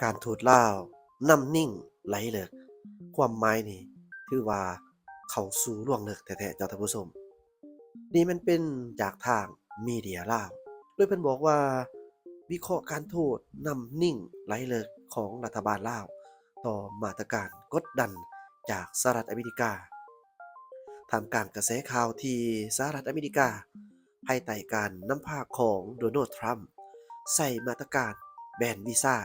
ການທູດລາວ ນ້ຳນິ້ງໄຫຼເລິກ ຄວາມໝາຍນີ້ຖືວ່າເຂົ້າສູ່ລວງເລິກແທ້ໆ ເຈົ້າທ່ານຜູ້ຊົມ. ນີ້ແມ່ນເປັນຈາກທາງມີເດຍລາວ ໂດຍເພິ່ນບອກວ່າ ວິເຄາະການທູດນ້ຳນິ້ງໄຫຼເລິກຂອງລັດຖະບານລາວ ຕໍ່ມາດຕະການກົດດັນຈາກສະຫະລັດອາເມລິກາ ທ່າມກາງກະແສຂ່າວທີ່ສະຫະລັດອາເມລິກາ ພາຍໃຕ້ການນຳພາຂອງໂດນັລ ທຣຳ ໃຊ້ມາດຕະການແບນວີຊາ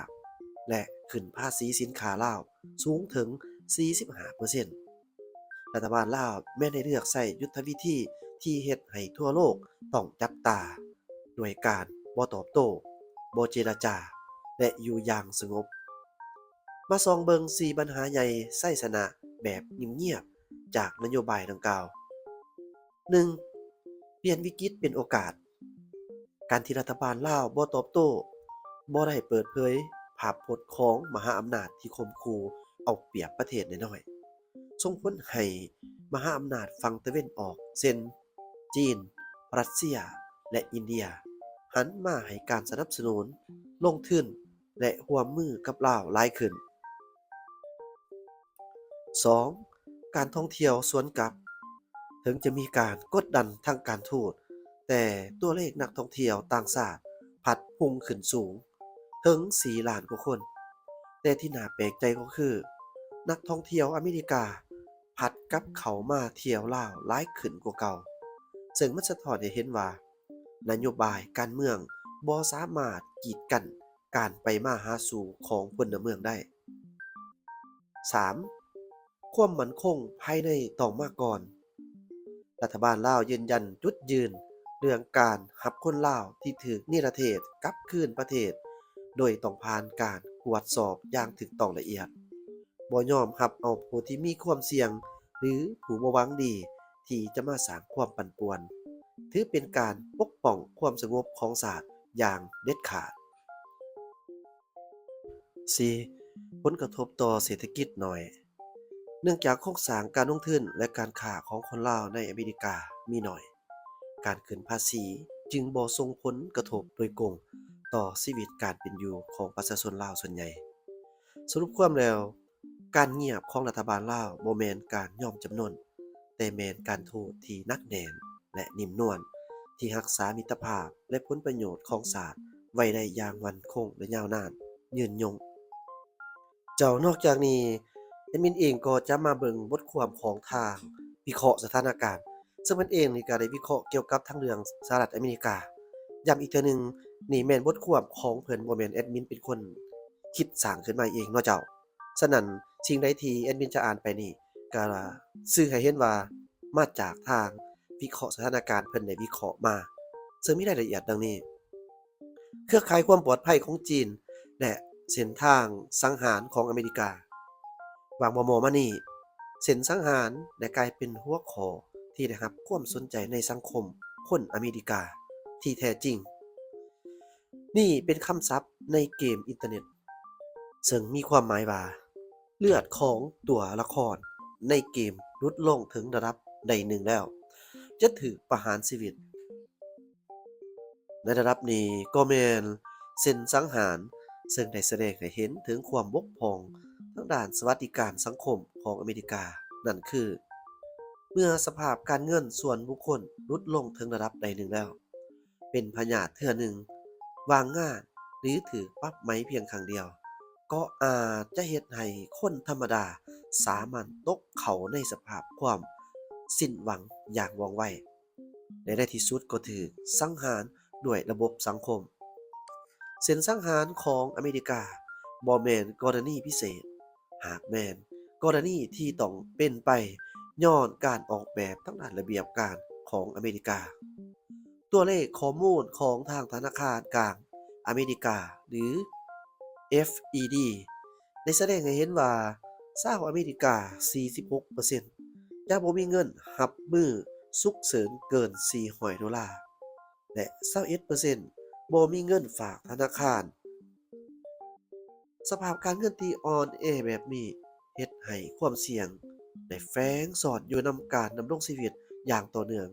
ແລະ ຂຶ້ນພາສີສິນຄ້າລາວສູງເຖິງສີ່ສິບຫ້າເປີເຊັນ. ລັດຖະບານລາວແມ່ນໄດ້ເລືອກໃຊ້ຍຸດທະວິທີທີ່ເຮັດໃຫ້ທົ່ວໂລກຕ້ອງຈັບຕາ ດ້ວຍການບໍ່ຕອບໂຕ້, ບໍ່ເຈລະຈາ ແລະ ຢູ່ຢ່າງສະຫງົບ. ມາສ່ອງເບິ່ງສີ່ບັນຫາໃຫຍ່ໄຊຊະນະແບບງຽບໆ ຈາກນະໂຍບາຍດັ່ງກ່າວ. ໜຶ່ງ, ປ່ຽນວິກິດເປັນໂອກາດ. ການທີ່ລັດຖະບານລາວບໍ່ຕອບໂຕ້, ບໍ່ໄດ້ເປີດເຜີຍພາບພົດຂອງມະຫາອຳນາດທີ່ຂົ່ມຂູ່ເອົາປຽບປະເທດນ້ອຍໆ ສົ່ງຜົນໃຫ້ມະຫາອຳນາດຝັ່ງຕາເວັນອອກ ເຊັ່ນ ຈີນ, ຣັດເຊຍ ແລະ ອິນເດຍ ຫັນມາໃຫ້ການສະໜັບສະໜູນ, ລົງທຶນ ແລະ ຮ່ວມມືກັບລາວຫຼາຍຂຶ້ນ. ສອງ, ການທ່ອງທ່ຽວສວນກັບ. ເຖິງຈະມີການກົດດັນທາງການທູດ, ແຕ່ຕົວເລກນັກທ່ອງທ່ຽວຕ່າງຊາດພັດພຸ່ງຂຶ້ນສູງເຖິງສີ່ລ້ານກວ່າຄົນ. ແຕ່ທີ່ໜ້າແປກໃຈກໍຄື ນັກທ່ອງທ່ຽວອາເມລິກາພັດກັບເຂົ້າມາທ່ຽວລາວຫຼາຍຂຶ້ນກວ່າເກົ່າ, ເຊິ່ງມັນສະທ້ອນໃຫ້ເຫັນວ່າ ນະໂຍບາຍການເມືອງບໍ່ສາມາດກີດກັ້ນການໄປມາຫາສູ່ຂອງພົນລະເມືອງໄດ້. ສາມ, ຄວາມໝັ້ນຄົງພາຍໃນຕ້ອງມາກ່ອນ. ລັດຖະບານລາວຢືນຢັນຈຸດຢືນເລື່ອງການຮັບຄົນລາວທີ່ຖືກເນລະເທດກັບຄືນປະເທດ ໂດຍຕ້ອງຜ່ານການກວດສອບຢ່າງຖືກຕ້ອງລະອຽດ, ບໍ່ຍອມຮັບເອົາຜູ້ທີ່ມີຄວາມສ່ຽງ ຫຼື ຜູ້ບໍ່ຫວັງດີທີ່ຈະມາສ້າງຄວາມປັ່ນປ່ວນ, ຖືເປັນການປົກປ້ອງຄວາມສະຫງົບຂອງຊາດຢ່າງເດັດຂາດ. ສີ່, ຜົນກະທົບຕໍ່ເສດຖະກິດໜ້ອຍ. ເນື່ອງຈາກໂຄງສ້າງການລົງທຶນ ແລະ ການຄ້າຂອງຄົນລາວໃນອາເມລິກາມີໜ້ອຍ, ການຂຶ້ນພາສີຈຶ່ງບໍ່ສົ່ງຜົນກະທົບໂດຍກົງຕໍ່ຊີວິດການເປັນຢູ່ຂອງປະຊາຊົນລາວສ່ວນໃຫຍ່. ສະຫຼຸບຄວາມແລ້ວ, ການງຽບຂອງລັດຖະບານລາວບໍ່ແມ່ນການຍອມຈຳນົນ, ແຕ່ແມ່ນການທູດທີ່ໜັກແໜ້ນ ແລະ ນິ້ມນວນ ທີ່ຮັກສາມິດຕະພາບ ແລະ ຜົນປະໂຫຍດຂອງຊາດໄວ້ໄດ້ຢ່າງໝັ້ນຄົງ ແລະ ຍາວນານຍືນຍົງ. ເຈົ້າ, ນອກຈາກນີ້, ແອດມິນເອງກໍຈະມາເບິ່ງບົດຄວາມຂອງທາງວິເຄາະສະຖານະການ, ເຊິ່ງເພິ່ນເອງນີ້ກໍໄດ້ວິເຄາະກ່ຽວກັບທັງເລື່ອງສະຫະລັດອາເມລິກາ. ຢ້ຳອີກເທື່ອໜຶ່ງ, ນີ້ແມ່ນບົດຄວາມຂອງເພິ່ນ, ບໍ່ແມ່ນແອດມິນເປັນຄົນຄິດສ້າງຂຶ້ນມາເອງເນາະເຈົ້າ. ສະນັ້ນ, ສິ່ງໃດທີ່ແອດມິນຈະອ່ານໄປນີ້ ກໍສື່ໃຫ້ເຫັນວ່າມາຈາກທາງວິເຄາະສະຖານະການເພິ່ນໄດ້ວິເຄາະມາ, ເຊິ່ງມີລາຍລະອຽດດັ່ງນີ້. ເຄືອຂ່າຍຄວາມປອດໄພຂອງຈີນ ແລະ ເສັ້ນທາງສັງຫານຂອງອາເມລິກາ. ຫວ່າງມໍ່ໆມານີ້, ເສັ້ນສັງຫານໄດ້ກາຍເປັນຫົວຂໍ້ທີ່ໄດ້ຮັບຄວາມສົນໃຈໃນສັງຄົມຄົນອາເມລິກາທີ່ແທ້ຈິງ. ນີ້ເປັນຄຳສັບໃນເກມອິນເຕີເນັດ, ເຊິ່ງມີຄວາມໝາຍວ່າ ເລືອດຂອງຕົວລະຄອນໃນເກມຫຼຸດລົງເຖິງລະດັບໃດໜຶ່ງແລ້ວ ຈະຖືກປະຫານຊີວິດ. ໃນລະດັບນີ້ກໍແມ່ນເສັ້ນສັງຫານ, ເຊິ່ງໄດ້ສະແດງໃຫ້ເຫັນເຖິງຄວາມບົກຜ່ອງທາງດ້ານສະຫວັດດີການສັງຄົມຂອງອາເມລິກາ, ນັ້ນຄື ເມື່ອສະພາບການເງິນສ່ວນບຸກຄົນຫຼຸດລົງເຖິງລະດັບໃດໜຶ່ງແລ້ວ, ເປັນພະຍາດເທື່ອໜຶ່ງ, ວ່າງງານ ຫຼື ຖືກປັບໃໝພຽງຄັ້ງດຽວ, ກໍອາດຈະເຮັດໃຫ້ຄົນທຳມະດາສາມາດຕົກເຂົ້າໃນສະພາບຄວາມສິ້ນຫວັງຢ່າງວ່ອງໄວ. ແລະ ໃນທີ່ສຸດກໍຖືກສັງຫານດ້ວຍລະບົບສັງຄົມ. ເສັ້ນສັງຫານຂອງອາເມລິກາບໍ່ແມ່ນກໍລະນີພິເສດ, ຫາກແມ່ນກໍລະນີທີ່ຕ້ອງເປັນໄປຍ້ອນການອອກແບບທາງດ້ານລະບຽບການຂອງອາເມລິກາ. ຕົວເລກຂໍ້ມູນຂອງທາງທະນາຄານກາງອາເມລິກາ ຫຼື ເອັຟ ອີ ດີ ໄດ້ສະແດງໃຫ້ເຫັນວ່າ ຊາວອາເມລິກາ ສີ່ສິບຫົກເປີເຊັນ ຈະບໍ່ມີເງິນຮັບມືສຸກເສີນເກີນ ສີ່ຮ້ອຍໂດລາ ແລະ ຊາວເອັດເປີເຊັນ ບໍ່ມີເງິນຝາກທະນາຄານ. ສະພາບການເງິນທີ່ອ່ອນແອແບບນີ້ ເຮັດໃຫ້ຄວາມສ່ຽງໄດ້ແຝງສອດຢູ່ນຳການດຳລົງຊີວິດຢ່າງຕໍ່ເນື່ອງ.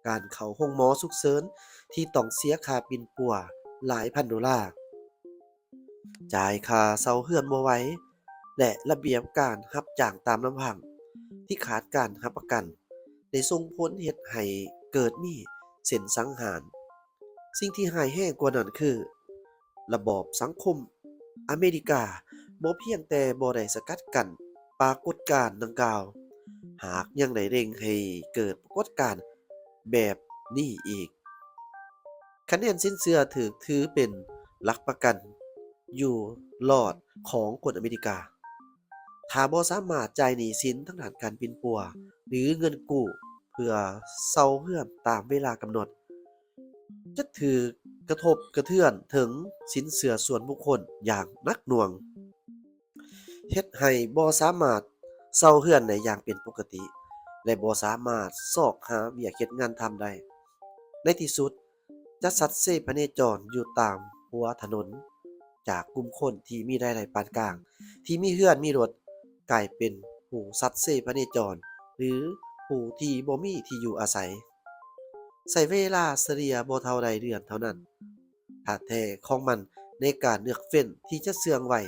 ການເຂົ້າໂຮງໝໍສຸກເສີນທີ່ຕ້ອງເສຍຄ່າປິ່ນປົວຫຼາຍພັນໂດລາ, ຈ່າຍຄ່າເຊົ່າເຮືອນບໍ່ໄຫວ ແລະ ລະບຽບການຮັບຈ້າງຕາມລຳພັງທີ່ຂາດການຮັບປະກັນ ໄດ້ສົ່ງຜົນເຮັດໃຫ້ເກີດມີເສັ້ນສັງຫານ. ສິ່ງທີ່ຮ້າຍແຮງກວ່ານັ້ນຄື ລະບອບສັງຄົມອາເມລິກາບໍ່ພຽງແຕ່ບໍ່ໄດ້ສະກັດກັ້ນປາກົດການດັ່ງກ່າວ, ຫາກຍັງໄດ້ເລັ່ງໃຫ້ເກີດປາກົດການແບບນີ້ອີກ. ຄະແນນສິນເຊື່ອຖືກຖືເປັນຫຼັກປະກັນຢູ່ລອດຂອງຄົນອາເມລິກາ. ຖ້າບໍ່ສາມາດຈ່າຍໜີ້ສິນທາງດ້ານການປິ່ນປົວ ຫຼື ເງິນກູ້ເພື່ອເຊົ່າເຮືອນຕາມເວລາກຳນົດ, ຈະຖືກກະທົບກະເທືອນເຖິງສິນເຊື່ອສ່ວນບຸກຄົນຢ່າງໜັກໜ່ວງ, ເຮັດໃຫ້ບໍ່ສາມາດເຊົ່າເຮືອນໄດ້ຢ່າງເປັນປົກກະຕິ ແລະ ບໍ່ສາມາດຊອກຫາວຽກເຮັດງານທຳໄດ້. ໃນທີ່ສຸດ, ຈະສັດເຊພະເນຈອນຢູ່ຕາມຫົວຖະໜົນ ຈາກກຸ່ມຄົນທີ່ມີລາຍໄດ້ປານກາງ, ທີ່ມີເຮືອນມີລົດ, ກາຍເປັນຜູ້ສັດເຊພະເນຈອນ ຫຼື ຜູ້ທີ່ບໍ່ມີທີ່ຢູ່ອາໄສ. ໃຊ້ເວລາສະເລ່ຍບໍ່ເທົ່າໃດເດືອນເທົ່ານັ້ນ. ທ່າແທ້ຂອງມັນໃນການເລືອກເວັ້ນທີ່ຈະເຊື່ອງໄວ້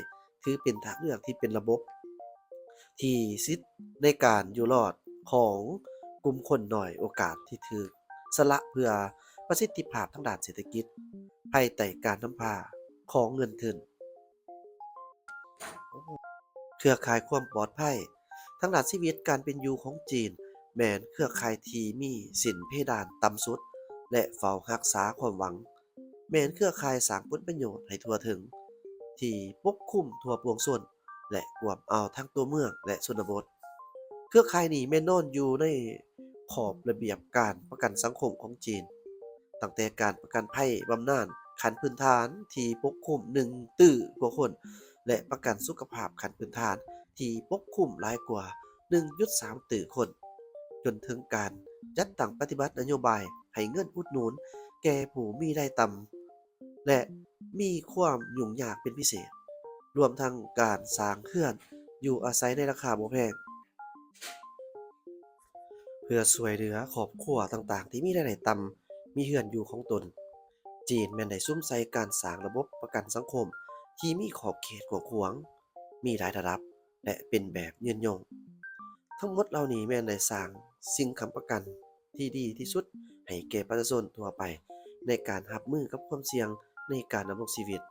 ຖືເປັນທາງເລືອກທີ່ເປັນລະບົບ ທີ່ສິດໃນການຢູ່ລອດຂອງກຸ່ມຄົນໜ້ອຍໂອກາດທີ່ຖືກສະຫຼະເພື່ອປະສິດທິພາບທາງດ້ານເສດຖະກິດ ພາຍໃຕ້ການນຳພາຂອງເງິນທຶນ. ເຄືອຂ່າຍຄວາມປອດໄພທາງດ້ານຊີວິດການເປັນຢູ່ຂອງຈີນ ແມ່ນເຄືອຂ່າຍທີ່ມີເສັ້ນເພດານຕ່ຳສຸດ ແລະ ເຝົ້າຮັກສາຄວາມຫວັງ ແມ່ນເຄືອຂ່າຍສ້າງຜົນປະໂຫຍດໃຫ້ທົ່ວເຖິງ ທີ່ປົກຄຸມທົ່ວປວງຊົນ ແລະ ກວມເອົາທັງຕົວເມືອງ ແລະ ຊົນນະບົດ. ເຄືອຂ່າຍນີ້ແມ່ນນອນຢູ່ໃນຂອບລະບຽບການປະກັນສັງຄົມຂອງຈີນ, ຕັ້ງແຕ່ການປະກັນໄພບຳນານຂັ້ນພື້ນຖານທີ່ປົກຄຸມໜຶ່ງຕື້ກວ່າຄົນ ແລະ ປະກັນສຸຂະພາບຂັ້ນພື້ນຖານທີ່ປົກຄຸມຫຼາຍກວ່າໜຶ່ງຈຸດສາມຕື້ຄົນ, ຈົນເຖິງການຈັດຕັ້ງປະຕິບັດນະໂຍບາຍໃຫ້ເງິນອຸດໜູນແກ່ຜູ້ມີລາຍຕ່ຳ ແລະ ມີຄວາມຫຍຸ້ງຍາກເປັນພິເສດ, ລວມທັງການສ້າງເຮືອນຢູ່ອາໄສໃນລາຄາບໍ່ແພງ ເພື່ອຊ່ວຍເຫຼືອຄອບຄົວຕ່າງໆທີ່ມີລາຍໄດ້ຕ່ຳມີເຮືອນຢູ່ຂອງຕົນ. ຈີນແມ່ນໄດ້ສຸມໃສ່ການສ້າງລະບົບປະກັນສັງຄົມທີ່ມີຂອບເຂດກວ້າງຂວາງ, ມີຫຼາຍລະດັບ ແລະ ເປັນແບບຍືນຍົງ. ທັງໝົດເຫຼົ່ານີ້ແມ່ນໄດ້ສ້າງສິ່ງຄ້ຳປະກັນທີ່ດີທີ່ສຸດໃຫ້ແກ່ປະຊາຊົນທົ່ວໄປໃນການຮັບມືກັບຄວາມສ່ຽງໃນການດຳລົງຊີວິດ.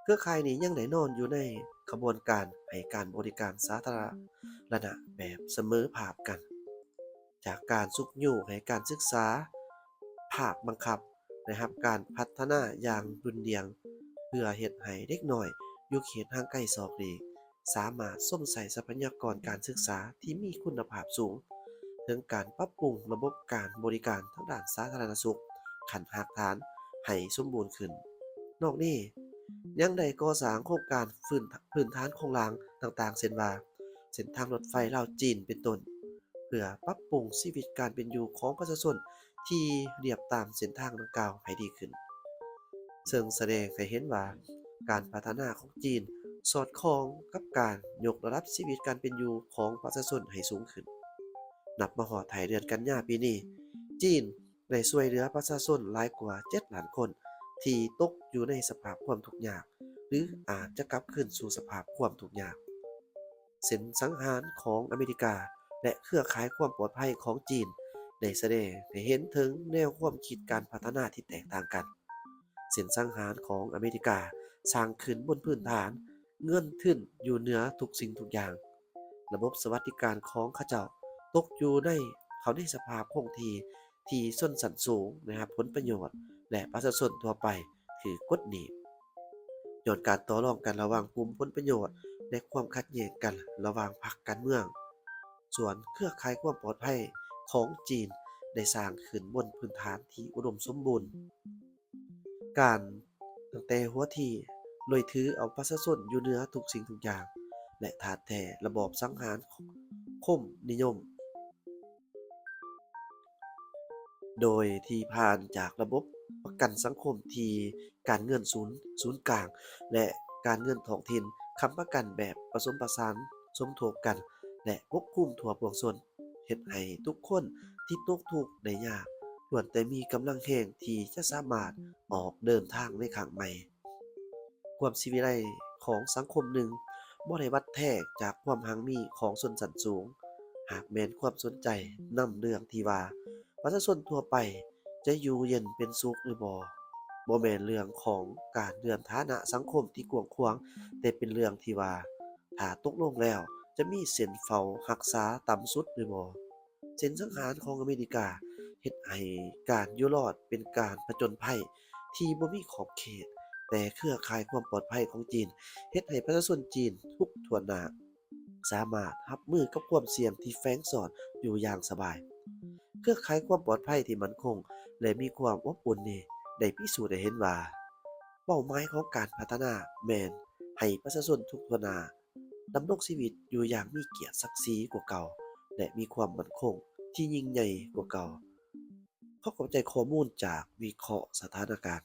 ເຄືອຂ່າຍນີ້ຍັງໄດ້ນອນຢູ່ໃນຂະບວນການໃຫ້ການບໍລິການສາທາລະນະແບບສະເໝີພາບກັນ, ຈາກການຊຸກຍູ້ໃຫ້ການສຶກສາພາກບັງຄັບໄດ້ຮັບການພັດທະນາຢ່າງດຸ່ນດ່ຽງ ເພື່ອເຮັດໃຫ້ເດັກນ້ອຍຢູ່ເຂດຫ່າງໄກສອກຫຼີກ ສາມາດຊົມໃຊ້ຊັບພະຍາກອນການສຶກສາທີ່ມີຄຸນນະພາບສູງ, ເຖິງການປັບປຸງລະບົບການບໍລິການທາງດ້ານສາທາລະນະສຸກຂັ້ນຮາກຖານໃຫ້ສົມບູນຂຶ້ນ. ນອກນີ້ຍັງໄດ້ກໍ່ສ້າງໂຄງການພື້ນ ພື້ນຖານໂຄງລ່າງຕ່າງໆ ເຊັ່ນວ່າ ເສັ້ນທາງລົດໄຟລາວ-ຈີນ ເປັນຕົ້ນ, ເພື່ອປັບປຸງຊີວິດການເປັນຢູ່ຂອງປະຊາຊົນທີ່ລຽບຕາມເສັ້ນທາງດັ່ງກ່າວໃຫ້ດີຂຶ້ນ. ເຊິ່ງສະແດງໃຫ້ເຫັນວ່າການພັດທະນາຂອງຈີນສອດຄ່ອງກັບການຍົກລະດັບຊີວິດການເປັນຢູ່ຂອງປະຊາຊົນໃຫ້ສູງຂຶ້ນ. ນັບມາຮອດທ້າຍເດືອນກັນຍາປີນີ້, ຈີນໄດ້ຊ່ວຍເຫຼືອປະຊາຊົນຫຼາຍກວ່າເຈັດລ້ານຄົນທີ່ຕົກຢູ່ໃນສະພາບຄວາມທຸກຍາກ ຫຼື ອາດຈະກັບຄືນສູ່ສະພາບຄວາມທຸກຍາກ. ເສັ້ນສັງຫານຂອງອາເມລິກາ ແລະ ເຄືອຂ່າຍຄວາມປອດໄພຂອງຈີນ ໄດ້ສະແດງໃຫ້ເຫັນເຖິງແນວຄວາມຄິດການພັດທະນາທີ່ແຕກຕ່າງກັນ. ເສັ້ນສັງຫານຂອງອາເມລິກາສ້າງຂຶ້ນບົນພື້ນຖານເງິນທຶນຢູ່ເໜືອທຸກສິ່ງທຸກຢ່າງ. ລະບົບສະຫວັດດີການຂອງເຂົາເຈົ້າຕົກຢູ່ໃນ ເຂົ້າໃນສະພາບຄົງທີ່ ທີ່ຊົນຊັ້ນສູງໄດ້ຮັບຜົນປະໂຫຍດ ແລະ ປະຊາຊົນທົ່ວໄປຖືກກົດໜີບ ຍ້ອນການຕໍ່ລອງກັນລະຫວ່າງກຸ່ມຜົນປະໂຫຍດ ແລະ ຄວາມຂັດແຍ່ງກັນລະຫວ່າງພັກການເມືອງ. ສ່ວນເຄືອຂ່າຍຄວາມປອດໄພຂອງຈີນໄດ້ສ້າງຂຶ້ນບົນພື້ນຖານທີ່ອຸດົມສົມບູນ ການຕັ້ງແຕ່ຫົວທີ ໂດຍຖືເອົາປະຊາຊົນຢູ່ເໜືອທຸກສິ່ງທຸກຢ່າງ ແລະ ທາດແທ້ລະບອບສັງຫານຄົມນິຍົມ ໂດຍທີ່ຜ່ານຈາກລະບົບປະກັນສັງຄົມທີ່ການເງິນສູນ ສູນກາງ ແລະ ການເງິນທ້ອງຖິ່ນ ຄ້ຳປະກັນແບບປະສົມປະສານ ສົມທົບກັນ ແລະ ປົກຄຸມທົ່ວປວງຊົນ. ເຮັດໃຫ້ທຸກຄົນທີ່ຕົກທຸກໄດ້ຍາກ ລ້ວນແຕ່ມີກຳລັງແຮງທີ່ຈະສາມາດອອກເດີນທາງໃນຄັ້ງໃໝ່. ຄວາມສີວິໄລ ຂອງສັງຄົມໜຶ່ງ ບໍ່ໄດ້ວັດແທກຈາກຄວາມຮັ່ງມີຂອງຊົນຊັ້ນສູງ, ຫາກແມ່ນຄວາມສົນໃຈນຳເລື່ອງທີ່ວ່າ ປະຊາຊົນທົ່ວໄປຈະຢູ່ເຢັນເປັນສຸກຫຼືບໍ່. ບໍ່ແມ່ນເລື່ອງຂອງການເລື່ອນຖານະສັງຄົມທີ່ກວ້າງຂວາງ, ແຕ່ເປັນເລື່ອງທີ່ວ່າ ຖ້າຕົກລົງແລ້ວຈະມີເສັ້ນເຝົ້າຮັກສາຕ່ຳສຸດຫຼືບໍ່. ເສັ້ນສັງຫານຂອງອາເມລິກາເຮັດໃຫ້ການຢູ່ລອດເປັນການຜະຈົນໄພທີ່ບໍ່ມີຂອບເຂດ, ແຕ່ເຄືອຂ່າຍຄວາມປອດໄພຂອງຈີນເຮັດໃຫ້ປະຊາຊົນຈີນທຸກທົ່ວໜ້າ ສາມາດຮັບມືກັບຄວາມສ່ຽງທີ່ແຝງຊ້ອນຢູ່ຢ່າງສະບາຍ. ເຄືອຂ່າຍຄວາມປອດໄພທີ່ໝັ້ນຄົງ ແລະ ມີຄວາມອົບອຸ່ນນີ້ ໄດ້ພິສູດໃຫ້ເຫັນວ່າ ເປົ້າໝາຍຂອງການພັດທະນາແມ່ນໃຫ້ປະຊາຊົນທຸກທົ່ວໜ້າດຳລົງຊີວິດຢູ່ຢ່າງມີກຽດສັກສີກວ່າເກົ່າ ແລະ ມີຄວາມໝັ້ນຄົງທີ່ຍິ່ງໃຫຍ່ກວ່າເກົ່າ. ຂໍຂອບໃຈຂໍ້ມູນຈາກວິເຄາະສະຖານະການ.